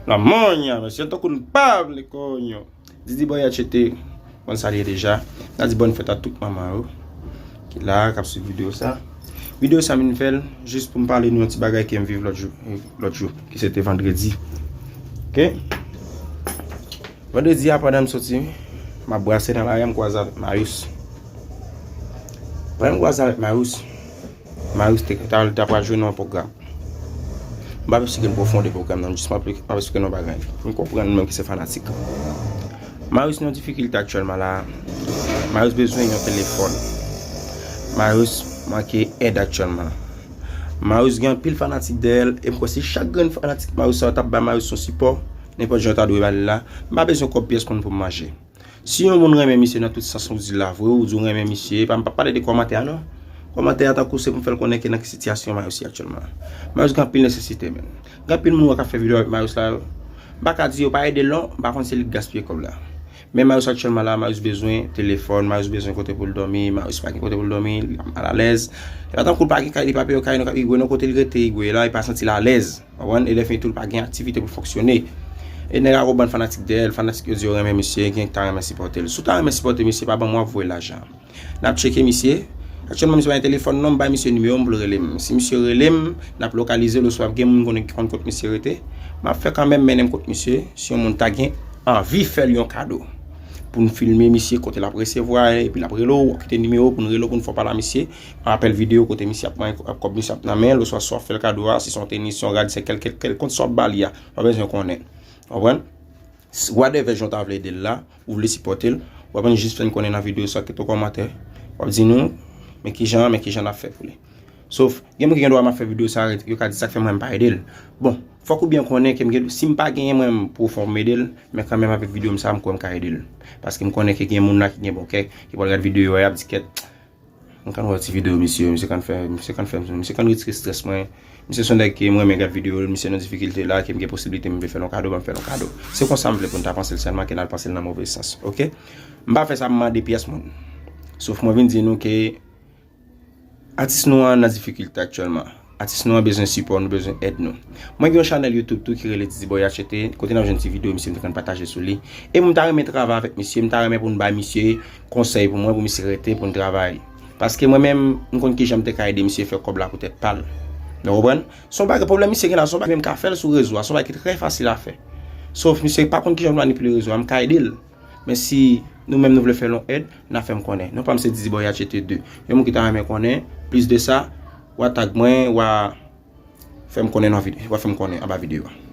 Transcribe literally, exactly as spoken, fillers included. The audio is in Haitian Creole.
La monya, mesye, tankou n pa vle konyo. Didi Boy H T, konn sa l ye deja. N a di bòn fèt a tout manman yo ki la, k ap swiv videyo sa. Videyo sa m vin fè l jis pou m pale nou yon ti bagay ke m viv lòt jou, lòt jou, ki se te vandredi. Oke? Vandredi a, pandan m soti, m ap brase nan lari a, m kwaze avèk Marius. Pandan m kwaze avèk Marius, Marius te, ta, ta pral jwe nan yon pwogram. M p ap esplike n pwofondè pwogram nan, jis m ap, m ap esplike n yon bagay. Pou n konprann nou menm ki se fanatik. Marius nan difikilte aktyèlman la. Marius bezwen yon telefòn. Marius manke èd aktyèlman. Marius gen anpil fanatik dèyè l, e m kwè si chak grenn fanatik Marius sa yo t ap ba Marius yon sipò, nenpòt jan yo ta dwe ba li la, m pa bezwen kòb pyès moun pou m manje. Si yon moun renmen misye nan tout sans ou di l la vre, ou di w renmen misye, pa m p ap pale de kòmantè a non. Kòmantè a tankou se pou m fè l konnen ke nan ki sitiyasyon Marius ye aktyèlman. Marius gen anpil nesesite, men. Gen anpil moun wè k ap fè videyo avèk Marius la yo. M pa ka di yo pa ede l non, m pa konn si li k gaspiye kòb la. Men Marius aktyèlman la, Marius bezwen telefòn, Marius bezwen kote pou l dòmi, Marius pa gen kote pou l dòmi, li pa malalèz. E pa tankou l pa gen kay, li pa peye kay, li gwe nan kote l rete, li gwe la, li pa santi l alèz. Konprann? E lè fini tou, l pa gen aktivite pou l fonksyone. E nèg la gon bann fanatik dèyè l, fanatik yo di yo renmen misye, gen ki ta renmen sipòte l. Si w ta renmen sipòte misye, pa ban m w ap voye lajan. N ap tcheke misye. Aktyèlman, misye pa gen telefòn non, m bay misye nimewo m pou l rele m. Si misye rele m, n ap lokalize l, oswa gen moun konnen ki konn kot misye rete. M ap fè kanmenm mennen m kot misye, si yon moun ta gen anvi fè l yon kado. Pou n filme misye kote l ap resevwa, epi l ap rele w, w ap kite nimewo pou n rele w, pou n fè w pale a misye. Apèl videyo kote misye ap manyen kòb misye ap nan men l, oswa si w ap fè l kado a, si se yon tenis, se yon rad, se kèlkèt, kèlkont sa w ap ba li a, pa bezwen konnen. Konprann? Whatever jan w ta vle ede l la, ou vle sipòte l, w ap jis fè n konnen nan videyo sa, kite yon kòmantè, w ap di nou, men kijan, men kijan n ap fè pou li. Sof, gen moun ki gen dwa m ap fè videyo sa, yo ka di sa k fè mwen m pa ede l. Bon, fòk ou byen konnen ke m gen, si m pa genyen mwen m pwofon pou m ede l, men kanmenm avèk videyo m sa, m kwè m ka ede l. Paske m konnen ke gen moun la ki gen bon kè, ki pral gad videyo a, y ap di kèt, m konn wè ti videyo misye, misye konn fè, misye konn fè, misye konn retire estrès mwen. Misye se yon nèg ke m renmen gad videyo l, misye nan difikilte la, ke m gen posiblite m vle fè l yon kado, ban m fè l yon kado. Se konsa m vle pou n ta panse l sèlman, ke n al panse l nan move sans, oke? M pa fè sa, m mande pyès moun. Sof mwen vin di nou ke atis nou an nan difikilte aktyèlman. Atis nou an bezwen sipò, nou bezwen èd nou. Mwen gen yon chanèl YouTube tou ki rele Didi Boy H T, kote n ap jwenn ti videyo misye m te konn pataje sou li. E m ta renmen travay avèk misye, m ta renmen pou n bay misye konsèy pou mwen, pou misye rete, pou n travay. Paske mwen menm, m konn kijan m te ka ede misye fè kòb la pou tèt pa l. Nou konprann? Se yon bagay, pwoblèm misye gen la, se yon bagay menm ka fè l sou rezo a, se yon bagay ki trè fasil a fè. Sof misye pa konn kijan pou l manipile rezo a, m ka ede l. Men si nou menm nou vle fè l yon èd, n a fè m konnen. Non pa m se Didi Boy H T de. Yon moun ki ta renmen konnen plis de sa, w a tag mwen, w a fè m konnen nan vide-, w a fè m konnen anba videyo a.